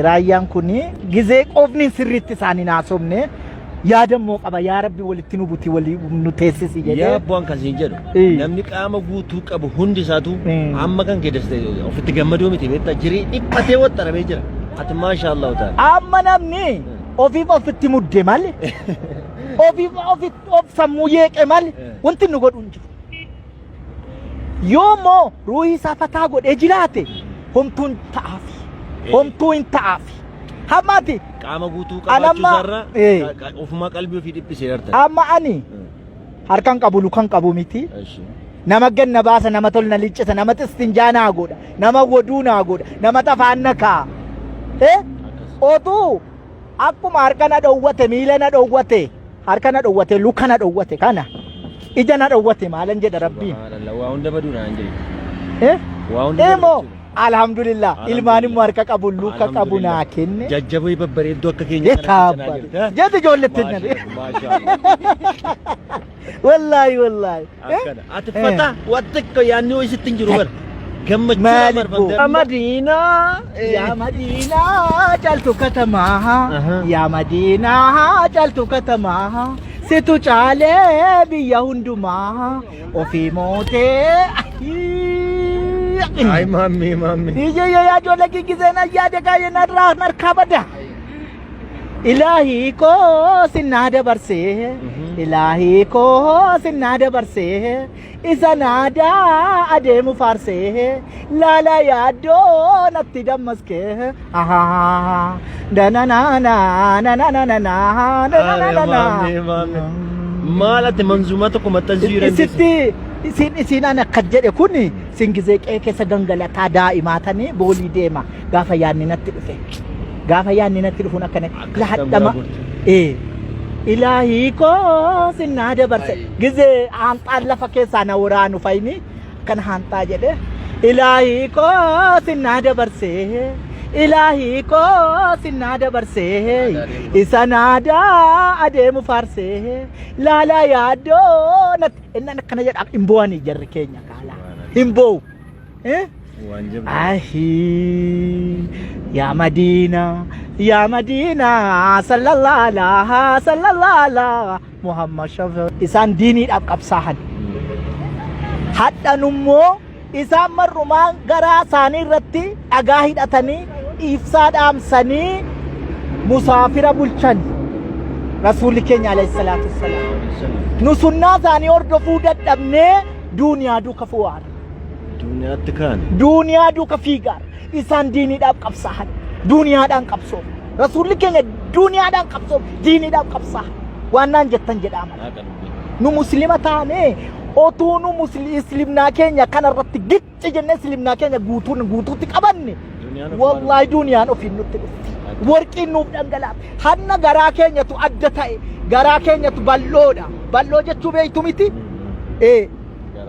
Raayyaan kun gizee qofni sirriitti isaan hin haasofne yaadammoo qaba yaa Rabbi walitti nu buti walii nu teessisi jedhee. Yaa abbaan kan siin jedhu namni qaama guutuu qabu hundi isaatu amma kan kee daste ofitti gammaduu miti beektaa jirii dhiphatee waxxaramee jira. Ati maashaa Allahu ta'ala. Amma namni ofiif ofitti mudde malee ofiif ofitti of sammuu yeeqe malee wanti nu godhu hin jiru. Yoo immoo ruuhii isaa fataa godhee jiraate homtuun ta'aafi. Homtuu hin ta'aafi. Hamma ati Qaama guutuu An qabaachuu amma- isaarra ofumaa qalbii ofii dhiphisee artan. Amma ani harkan qabu lukan qabu miti. Nama ganna baasa, nama tol na liccisa, nama xistinjaa naa godha, nama woduu naa godha, nama xafaan na kaa'a. Otuu akkuma harka na dhowwate, miila na dhowwate, harka na dhowwate, luka na dhowwate kana ija na dhowwate maalan jedha Rabbiin. Subhanallah waa hunda baduu naan jedhe. Eh? Waa hunda baduu Emoo jechuudha. alhamdulillah ilmaan immoo harka qabu luka qabu naa kenne. Jajjaboo babbareedduu akka keenya kana Yetaabba. cinaa jirti. Jedhi ijoollee teenya. Maashaa Wallaahi wallaahi. Akkana. Ati fata waan xiqqoo yaadni ho'i sitti hin jiru bara. Gammachuu Maali marfamtee. boo? Madiinaa. Yaa Madiinaa caaltu katamaa. Yaa Madiinaa caaltu katamaa. Situ caalee biyya hundumaa. Ofii mootee. Ay maammee maammee. Iyya yaa ijoollee giggiseen ayyaade kaayee narraa narkaa bada. Ilaahii koo sinnaa dabarsee, ilaahii koo sinnaa dabarsee, isa naadaa adeemu faarsee, laalaa yaaddoo natti dammaskee. Ahaa, dananaana, nananana, nananana. Maammee maammee. Maal ati manzuumaa tokko maxxansuu hin dandeessu? Isitti isin isin an akka jedhe kun sin gizee qe'ee keessa gangalataa daa'imaa tanii boolii deema gaafa yaadni natti dhufe. Gaafa yaadni natti dhufuun akkana Akkas lahadhama. tan bira Ee. Ilaahii koo sinnaa dabarse. Gizee haanxaan lafa keessaa na waraanu fayini akkana haanxaa jedhe. Ilaahii koo sinnaa dabarse. Ilaahii koo sinnaa dabarse. Isa naadaa adeemu faarse. Laalaa yaaddoo natti. Inni akkana jedha hin boo'anii jarri keenya kaalaa. Hin boo'u. Eh? Waan jabdu. Ahi yaa Madiina yaa Madiina sallallahu alaihi sallallahu alaihi Muhammad shafa isaan diiniidhaaf qabsaahan. Hadhan immoo isaan marrumaan garaa isaanii irratti dhagaa hidhatanii ibsaa dhaamsanii musaafira bulchan. Rasuulli keenya alayhi salaatu wassalaam. Nu sunnaa isaanii hordofuu dadhabnee duuniyaa duuka fu'aara. Duuniyaatti kaane. Duuniyaa duuka fiigaar. Isaan diiniidhaaf qabsaahan. Duuniyaadhaan qabsoof. Rasuulli keenya duuniyaadhaan qabsoof, diiniidhaaf qabsaahan. Waan naan jettan jedhaa malee. Haqa dubbii. Nu muslima taanee otuu nu islimnaa keenya kanarratti gicci jennee islimnaa keenya guutuun guutuutti qabanne Duniyaan ofumaan wallaahi duniyaan ofiin nutti dhufti. Warqiin nuuf dhangalaati. Hanna garaa keenyatu adda ta'e garaa keenyatu bal'oodha. Bal'oo jechuu beektu miti? Ee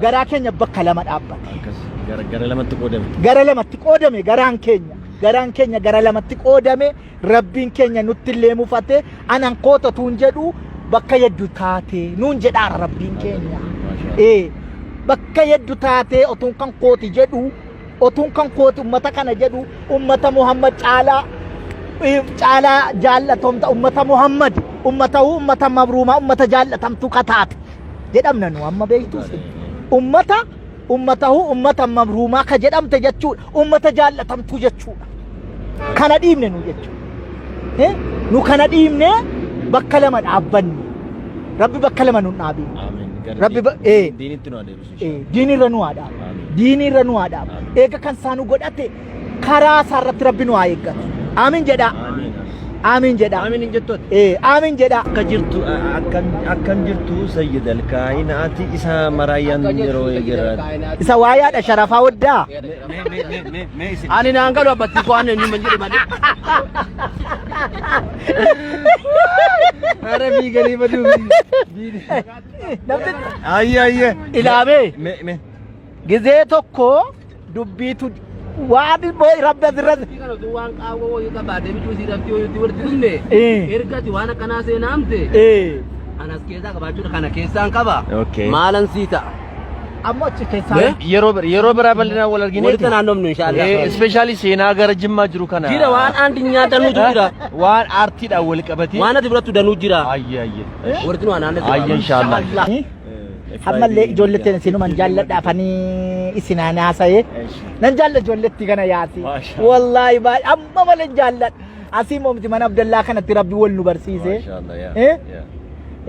garaa keenya bakka lama dhaabbate. Akkas gara gara lamatti qoodame. Gara lamatti qoodame garaan keenya. Garaan keenya gara lamatti qoodame rabbiin keenya nutti illee mufate anan koota tuun jedhu bakka yeddu taate nuun jedhaara rabbiin keenya. Ee bakka yeddu taatee otuun kan kooti jedhu otuun kan kooti ummata kana jedhu ummata Muhammad caalaa caalaa jaallatomta ummata Muhammad ummata ummata mabruumaa ummata jaallatamtuu kataate jedhamna nu amma beektuu isin. Ummata ummatahu ummata mabruumaa ka jedhamte jechuudha. Ummata jaallatamtuu jechuudha. Kana dhiibne nu jechuudha. Eh? Nu kana dhiibne bakka lama dhaabbanne. Rabbi bakka lama nu dhaabin. Amiin. Gara Rabbi ee. diinitti nu adeemsisu. Diinirra nu haa dhaabu. Amiin. Diinirra nu haa dhaabu. Amiin. Eega kan isaa nu godhate karaa isaa irratti Rabbi nu haa eeggatu. Amiin jedhaa. Amiin. Amiin jedhaa. Amiin hin jettu ati. Amiin jedhaa. Akka jirtu akkan akkan jirtu sayyid alkaayinaati isa maraayyaan yeroo eegeraa. Isa waayaadha sharafaa waddaa. Mee mee mee mee mee isin. Ani naan galu abbatti koo ani eenyumman jedhe malee. Ara fiiganii baduu. Namni Ayyee ayyee. ilaamee Mee mee. gizee tokko dubbiitu waan immoo rabbi asirratti Kana utuu waan qaawwa wayii qabaatee bicuu isii dhabdee wayiitti walitti dhufne. Erga ati waan akkanaa seenaamte. Anas keessaa qabaachuudha kana keessaan qaba. Okay. Maalan sii ta'a. Amma achi keessaa Eh? Yeroo biraa bal'inaan wal argineeti. Walitti naannofnu inshaallah. Especially seenaa gara Jimmaa jiru kana. Jira waan aandi nyaatanuutu jira. Waan aartiidhaan wal qabatee. Waan ati birattu danuu jira. Ayye ayye. Walitti nu naannofnu. Ayye inshaallah. Ammallee ijoolletti isinuman jaalladha afanii isinaan haasa'ee. Nan jaalla ijoolletti kana yaasi. Maasha Allah. Wallaahi baay'ee amma malee jaalladha. Asii moomti mana Abdallaa kanatti rabbi wal nu barsiise. Maashaallah yaa. Eh? Yaa.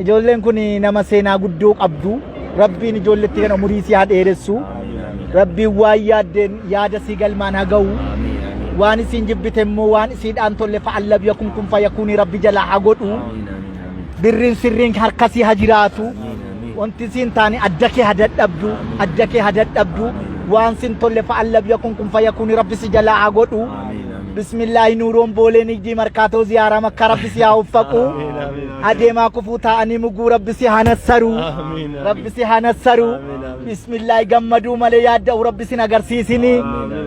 Ijoolleen kun nama seenaa guddoo qabdu. Rabbiin ijoolletti kana umurii si haa dheeressu. Rabbiin waan yaaddeen yaada si galmaan haa ga'u. Amiin amiin. Waan isiin jibbite immoo waan isiidhaan tolle fa'allab yakun kun fayakuuni rabbi jalaa haa godhu. Amiin amiin amiin. Birriin sirriin harkasii haa jiraatu. Amiin amiin. Wanti siin taane adda kee haa dadhabdu. Adda kee haa dadhabdu. Waan sin tolle fa'allab yakun kun fayakuuni rabbi si jalaa haa godhu. Amiin amiin. Bismillaahi nuuroon boolee nigdii markaatoo ziyaaraa makkaa rabbi si haa uffaqu. Amiin amiin. Adeemaa kufuu taa'anii muguu rabbi si haa nassaru. Amiin amiin. Rabbi si haa nassaru. Amiin, amiin. Bismillaahi gammaduu malee yaadda'u rabbi sin agarsiisini.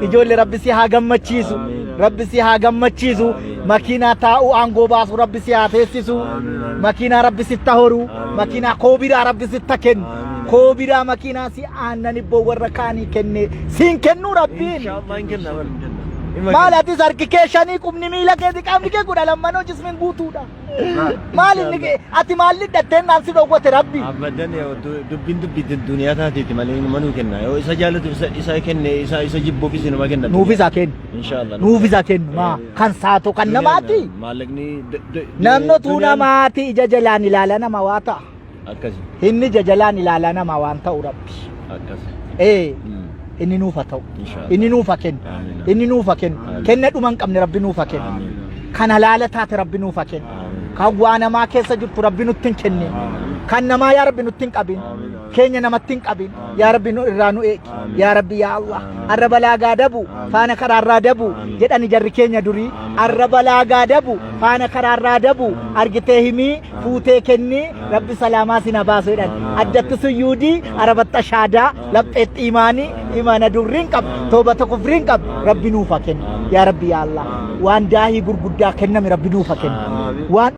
Ijoollee rabbi si haa gammachiisu. Amiin. Rabbi si haa gammachiisu. Amiin. Makiinaa taa'uu aangoo baasu rabbi si haa teessisu. Amiin, amiin. Makiinaa rabbi sitta horu. Amiin. Makiinaa koobiraa rabbi sitta kennu. Amiin. Koobiraa makiinaa si aannan ibboo warra kaanii kenne. Siin kennu rabbiin. Inshaallah hin kenna bal. Maal atis harki kee shanii qubni miila keeti qaamni kee 12 jismiin guutuudha. Maal inni ati maal hidhattee naan si dhowwate rabbi. Abadan dubbiin dubbii duniyaa taateeti malee inuma nuu kenna. Yoo isa jaallatu isa kenne isa jibbuufis inuma kenna. Nuuf isa kennu. Inshaallah. Nuuf isa kennu maa kan saatu kan namaati. Maallaqni Namni utuu namaati ija jalaan ilaala nama waa ta'a. Akkasi. Inni ija jalaan ilaala nama waan ta'u rabbi. Akkasi. Ee inni nuuf haa ta'u. Inshaallah. Inni nuuf haa kennu. Amiin. Inni nuuf haa kennu. Amiin. Kenna dhuma hin qabne rabbi nuuf haa kennu. Amiin. Kan halaala taate rabbi nuuf haa kennu. Amiin. Kan waa namaa keessa jirtu rabbi nutti hin kennin. Kan namaa yaa rabbi nutti hin qabin. Keenya namatti hin qabin. Yaa rabbi nu irraa nu eegi. Yaa rabbi yaa Allah. Arraba laagaa dabu faana karaarraa dabu jedhani jarri keenya durii. Arraba laagaa dabu faana karaarraa dabu argitee himii fuutee kennii rabbi salaamaa sin haa baasu jedhan. Addatti suyyuudii arabatta shaadaa lapheetti imaanii imaana durriin qabu toobata kufriin qabu rabbi nuuf haa kennu. Yaa rabbi yaa Allah. Waan daahii gurguddaa kenname rabbi nuuf haa kennu. Waan